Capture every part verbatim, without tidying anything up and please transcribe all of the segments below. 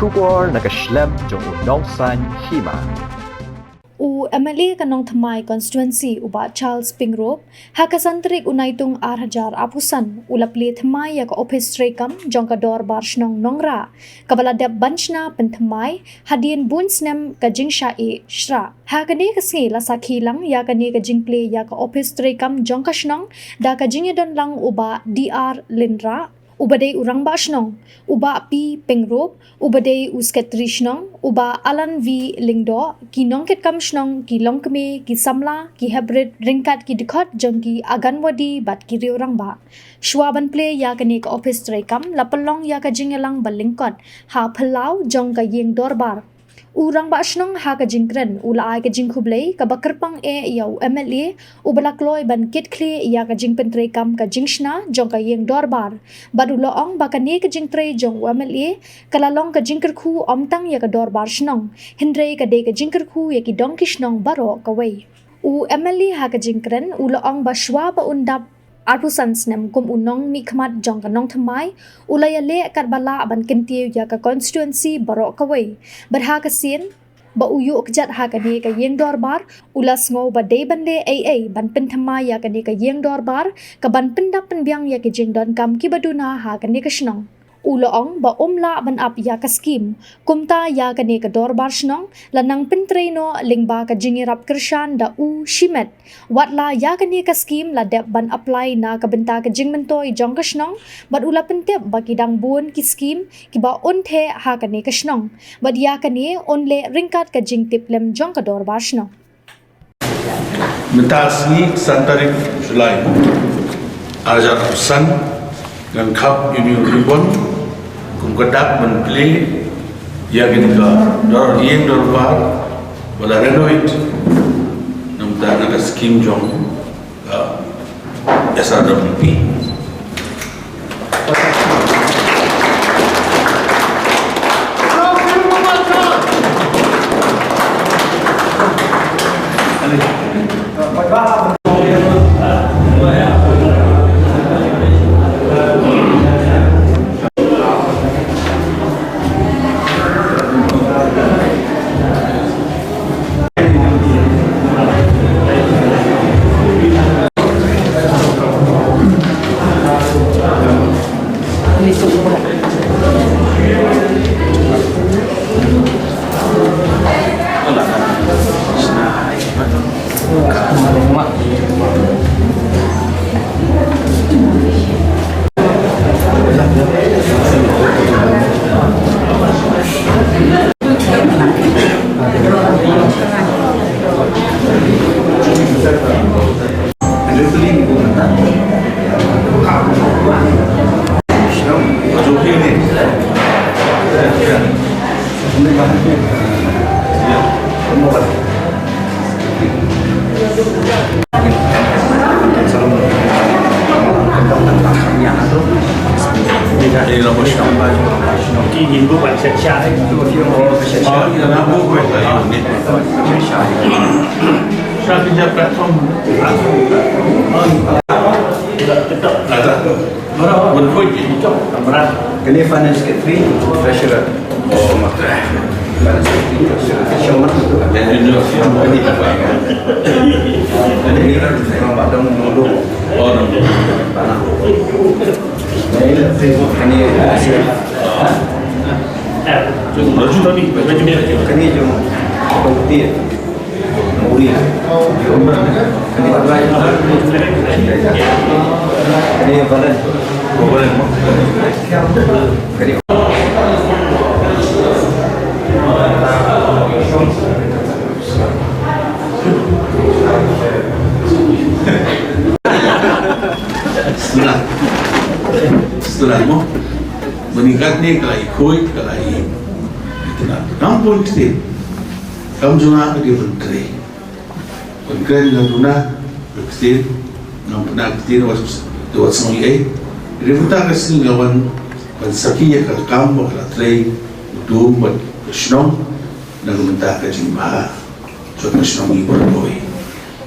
Khubor na ka shlem jong u Nongsaiñ Hima. U M L A ka Nongthymmai Constituency, u Bah Charles Pyngrope, ha ka san tarik u Naitung ar hajar arphew san, u la plie thymmai ïa ka ophis treikam jong ka Dorbar Shnong Nongrah, kaba la dep ban shna pynthymmai hadien bun snem ka jingshah ïeh shrah. Ha kane ka sngi la sakhi lang ïa kane ka jingplie ïa ka ophis treikam jong ka shnong da ka jingïadon lang u Bah D R Lynrah, uba dei u Rangbah Shnong, u Bah P Pyngrope, uba dei u Sekretari Shnong, u Bah Alan V Lyngdoh, ki nongkitkam shnong, ki longkmie, ki samla, ki heprit, ryngkat ki dkhot jong ki Anganwadi bad ki riew rangbah. Shuwa ban plie ïa kane ka ophis treikam, la pynlong ïa ka jingïalang ba lyngkot ha phyllaw jong ka ïing dorbar. U Rangbah Shnong ha ka jingkren u la ai ka jingkhublei kaba kyrpang eh ïa u M L A, uba la kloi ban kitkhlieh ïa ka jingpyntreikam ka jingshna jong ka ïing dorbar. Bad u la ong ba kane ka jingtrei jong u M L A ka la long ka jingkyrkhu ym tang ïa ka Dorbar Shnong, hynrei ka dei ka jingkyrkhu ïa ki dong ki shnong baroh kawei. U M L A ha ka jingkren u la ong ba shuwa ba un dap arphew san snem kum u nongmihkhmat jong ka Nongthymmai, u la ïaleh katba lah ban kyntiew ïa ka constituency baroh kawei. Bad ha ka sien ba u ïuh kjat ha kane ka ïing dorbar, u la sngew ba dei ban leh ei ei ban pynthymmai ïa kane ka ïing dorbar, ka ban pyndap pynbiang ïa ki jingdonkam kiba duna ha kane ka shnong. U la ong ba um lah ban ap ïa ka skim. Kumta ïa kane ka Dorbar Shnong la nang pyntrei noh lyngba ka jingïarap kyrshan da u shimet. Watla ïa kane ka skim la dep ban apply na ka bynta ka jingmyntoi jong ka shnong, bad u la pyntip ba ki dang bun ki skim kiba un theh ha kane ka shnong. Bad ïa kane un leh ryngkat ka jingtip lem jong ka Dorbar Shnong. Mynta sngi san tarik July, ar hajar arphew san, ngan khap ïa une u ribbon kum ka dak ban plie ïa kane ka dor, ïing dorbar ba la renovate na ka bynta na ka skim jong ka S R W P. Kane finance secretary, treasurer. Finance secretary, treasurer. Kane, kane, kane, kane, kane, Setelah, setelah mo, meningkat ni kalau ikut, kalau ini. Itulah. Nampun kita. Kam juna ka dei ban trei. Ban kren na duna ka ktien, nang pynah ktien wat, wat sngew ei. Ri mynta ka sngi nga wan ban sakhi ïa ka kam ba ka la trei u dum bad ka shnong na ka bynta ka jingbha jong ka shnong i Bordoi.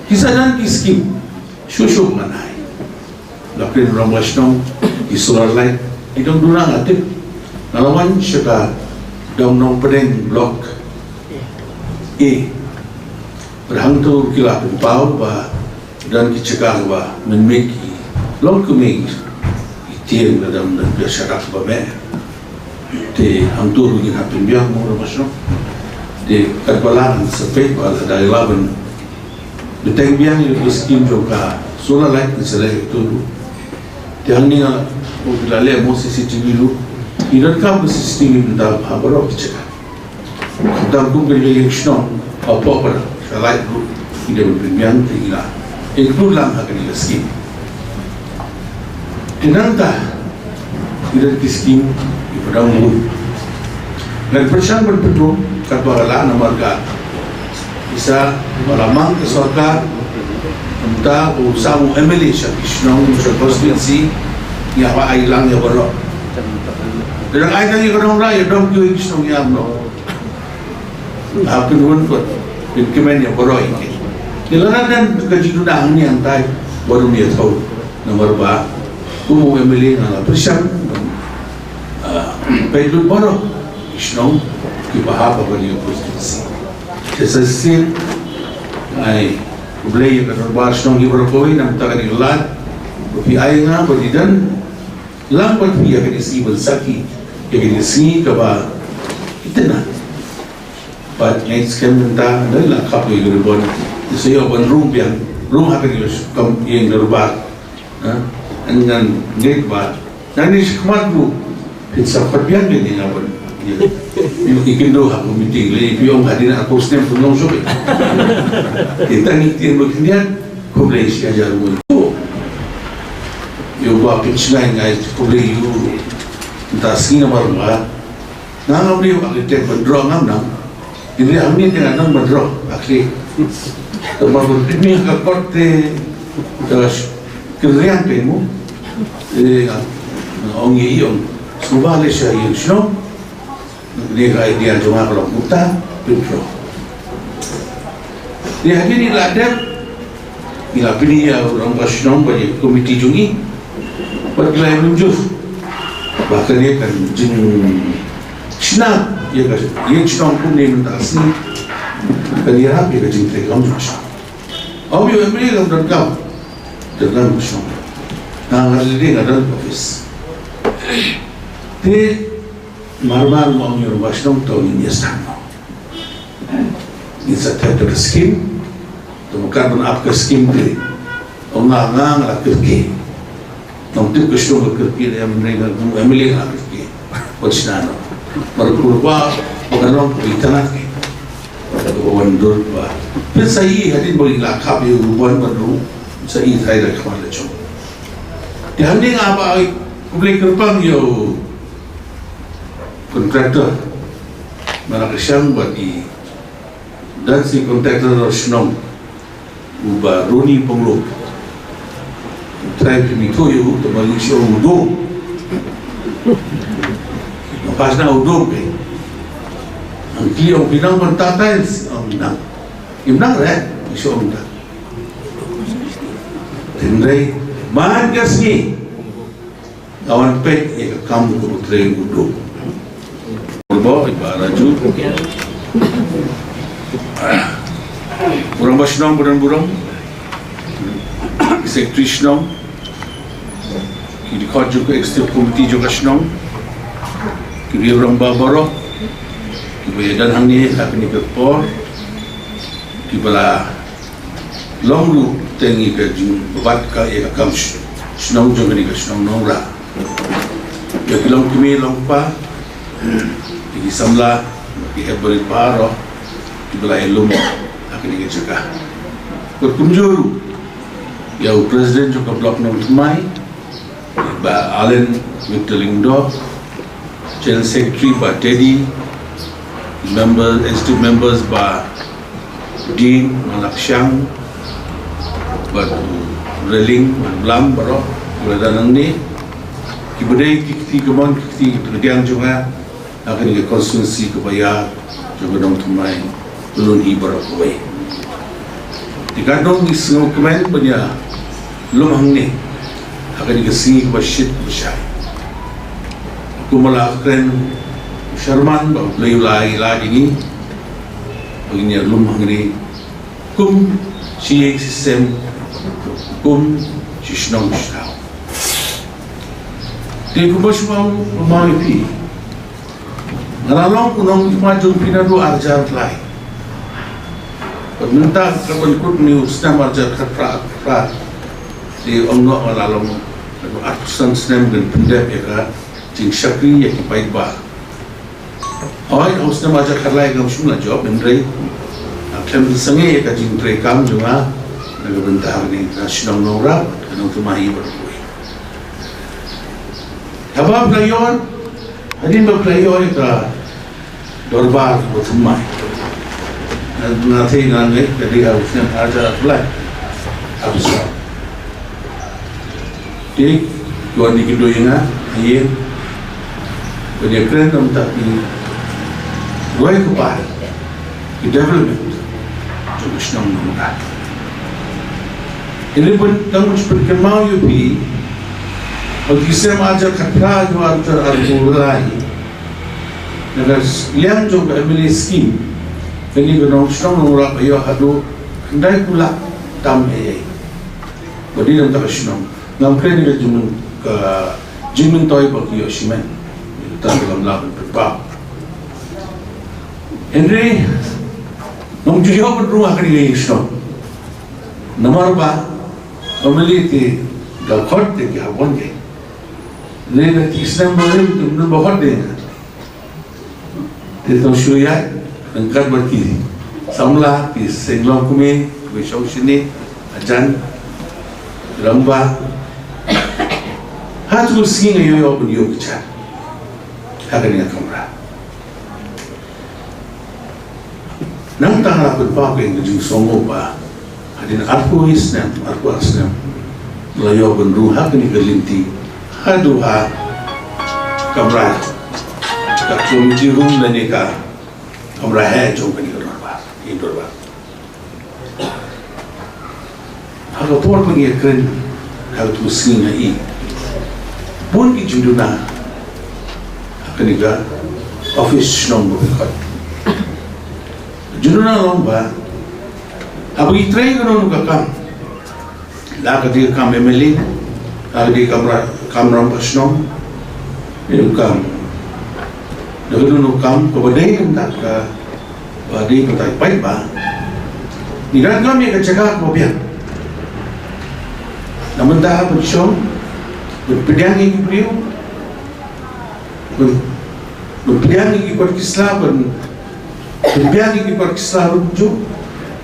Ki sa don ki skim shuh shuh ngan ai. La pynrong la shnong, ki solar light, ki dang duna nga tip. Nga la wan sha ka Dong Nongpdeng Block A. Bad hangto ki la pynpaw ba don ki jaka ba mynmiet ki long kumne ki tieng, la dang don pyrshah ba meh. Te hangto ruh ngin hap pynbiang mo, Rangbah Shnong. Te katba lah ngan sa peit ba lada ïa la ban bteng biang ïa ka skim jong ka solar light ngan sa leh ïa kato ruh. Te hangne nga la, oh, la leh mo C C T V ruh. Ngi donkam ka C C T V mynta ha baroh ki jaka. Khamtam kum ka ïing shnong, hapoh para, sha light ruh ngi dei ban pynbiang te ngi la include lang ha kane ka skim. Te nangta ngi don ki skim kiba dang bun. Ngan pyrshang ban pynrung katba ka lah namar ka isa ba la mang ka sorkar, mynta u sam u M L A sha ki shnong, sha constituency, ngi hap ai lang ïa baroh. Te dang ai tang ïa ka Nongrah, ïa dong ki shnong ïa baroh. Ah, pynwan pat, pynkmen ïa baroh ïa ki. Te lada don ka jingduna hangne hangtai, baroh ïa thaw. Namar ba kum u M L A nga la pyrshang, ah, peit lut baroh ki shnong kiba hap ha kane ka constituency. Te sa shisien ai khublei ïa ka dorbar shnong ïa baroh kawei na ka bynta kane ka lad ba phi ai nga ba ngi don lang bad phi ha kane ka sngi ban sakhi ïa kane ka sngi kaba itynnad. Bad nga ngeit skhem mynta, ynda la kap ïa ka ribbon, sa ïoh ban rung biang, rung ha ka ïing, kam ïing dorbar. Ha? Ngan ngeit ba nangne shakhmat ruh phin sa khot biang ïa nga ban ïa, ïa, ïakynduh ha ka meeting, lei phi ong hadien arphew snem phin long shuh. Te tang ïa ka tieng ba khyndiat, khublei shi hajar nguh. Ïa uba pynshngaiñ nga ai khublei ïa u. Mynta sngi namar ba nga ngam dei u architect ban draw, ngam nang. Hynrei hangne te nga nang ban draw, actually. Te ba ban pynmih ka kot te, te kynriang te mo. Te nga ong ïa i, ong, sngewbha leit sha ïing shnong. Kane ka idea jong nga ka long kumta, pyndraw. Te hadien ngi la dep, ngi la pyni ïa u rangbah shnong bad ïa ka komiti jong ngi. Bad ki la ïa mynjur ba kane kan jingshna ïa ka ïing shnong kumne mynta ka sngi kan ïarap ïa ka jingtrei kam jong ka shnong. Ym ïoh M L A kam donkam, donkam ka shnong. Nga, nga lei lei nga don office. Te mar mar nga ong ïa u rangbah shnong, to ngin ïa sdang noh. Ngin sa thep da ka skim. Te mynta ban ap ka skim te, ong nga, nga, nga la kyrkieh. Ngam tip ka shnong ka kyrkieh, da ïa mynta nga kum M L A nga kyrkieh. Wat shna noh. Mar kur ba, ba ka long ka itynnad. Ka wan dur ba phin sa ïohi hadien ba la kap ïa u ban ban ru, sa ïohi trai da khmat la jong. Te hangne nga hap ai khublei kyrpang ïa u contractor. Mala ka shang bad i dan si contractor shnong. U Bah Roni Pyngrope. Trai pynmih ïa u, te ma lei shu ong u dum. Nga pas na u dum ke. Ang ki ong phi nang ban ta tiles, ong nang. Im nang re, shu ong ta. Hynrei man ka sngi nga wan peit ïa ka kam kaba trei u dum. Bor ba i Bah Raju. U rangbah shnong ba don burom. Secretary shnong. Ki dkhot jong ka executive committee jong ka shnong. Ki rangbah baroh kiba ïa don hangne ha kane ka por. Kiba la long ruh teng ïa ka jingbat ka ïa ka kam sh-, shnong jong kane ka shnong Nongrah. Ïa ki long kmie long kpa, ïa ki samla, ïa ki hep barit baroh kiba la ïalum ha kane ka jaka. Bad kumjuh ruh ïa u president jong ka block Nongthymmai, Bah Allen Victor Lyngdoh, General Secretary Bah Teddy, member, executive members Bah Dean Malakshang, bad u Reling, Blam, baroh, u la don hangne, kiba dei ki kti kamon, ki kti ki pyrdiang jong nga, ha kane ka constituency kaba ïa jong ka Nongthymmai, lun hi baroh kawei. Te ka dei ka sngew kmen ban ïalum hangne ha kane ka sngi kaba shit kaba shai. Kumba la kren Sharman ba u Blei u la ai lad ïa ngi ba ngin ïalum hangne kum shi ïing shi sem, kum shi shnong shi thaw. Te kumba shu ong, ong ïa phi, nga la long u nongmihkhmat jong phi naduh arhajar khatlai. Bad mynta ka ban kut une u snem arhajar khatphra, khatphra, te ong noh nga la long naduh arphew san snem ban pyndep ïa ka jingshakri ïa ki paidbah. Hooid, ha u snem arhajar khatlai ngam shym la jop, hynrei nga khlem pynsangeh ïa ka jingtrei kam jong nga na ka bynta kane ka shnong Nongrah, ka nongthymmai bad kawei. Haba phi la ïoh, hadien ba phi la ïoh ïa ka dorbar ba thymmai, nga, nga thei nga ngeit ka dei ha u snem arhajar khatlai, arphew san. Te, ki wan ki duh ïa nga, ïa, ban ïakren namar ki roi ki par, ki development jong ka shnong Nongrah. Hynrei bad tang ban pynkynmaw ïa phi, ha u snem arhajar khatphra haduh arhajar arphew lai, na ka liang jong ka M L A scheme, kane ka shnong Nongrah ka ïoh haduh khyndai phew lak tam eiei. Ba dei namar ka shnong. Ngam kren ïa ka jingmyn, ka jingmyntoi ba ki ïoh shimet. Tang ka lam lam pynpaw. Hynrei ngam ju ïoh ban rung ha kane ka ïing shnong. Namar ba, ym lei te da khot te ki hap wan te. Lei da ki snem ba lei te mynba khot te. Te tang shu ïaid ryngkat bad ki samla, ki seng longkmie, ki shong shane, hajan, rangbah. Ha tu sngi nga ïoh ïoh ban ïoh kjat ha kane ka kamra. Nangta nga la pynpaw ïa ka jingsngewnguh ba hadien arphew snem, arphew snem, la ïoh ban rung ha kane ka lynti haduh ha kamra, ka committee room lane ka kamra heh jong kane ka dorbar, ïing dorbar. Ha ka por ba ngi ïakren ha ka tu sngi nga i bun ki jingduna ha kane ka office shnong ba phi khot. Jingduna long ba haba ngi trei kano kano ka kam, la ka dei ka kam M L A, la ka dei ka kam ra-, kam rangbah shnong, ne ka kam, da kano kano ka kam kaba dei kynta ka ba dei ba tai paidbah. Ngi dang ngam ïa ka jaka kaba biang. Na mynta ban shong, ban pdiang ïa ki briew, ban, ban pdiang ïa ki kot ki sla, ban, ban pdiang ïa ki kot ki sla ruh ju.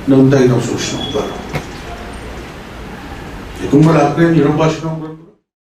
Na mynta ngi dang shu shong ba. Ïa kumba la kren ïa rangbah shnong ba.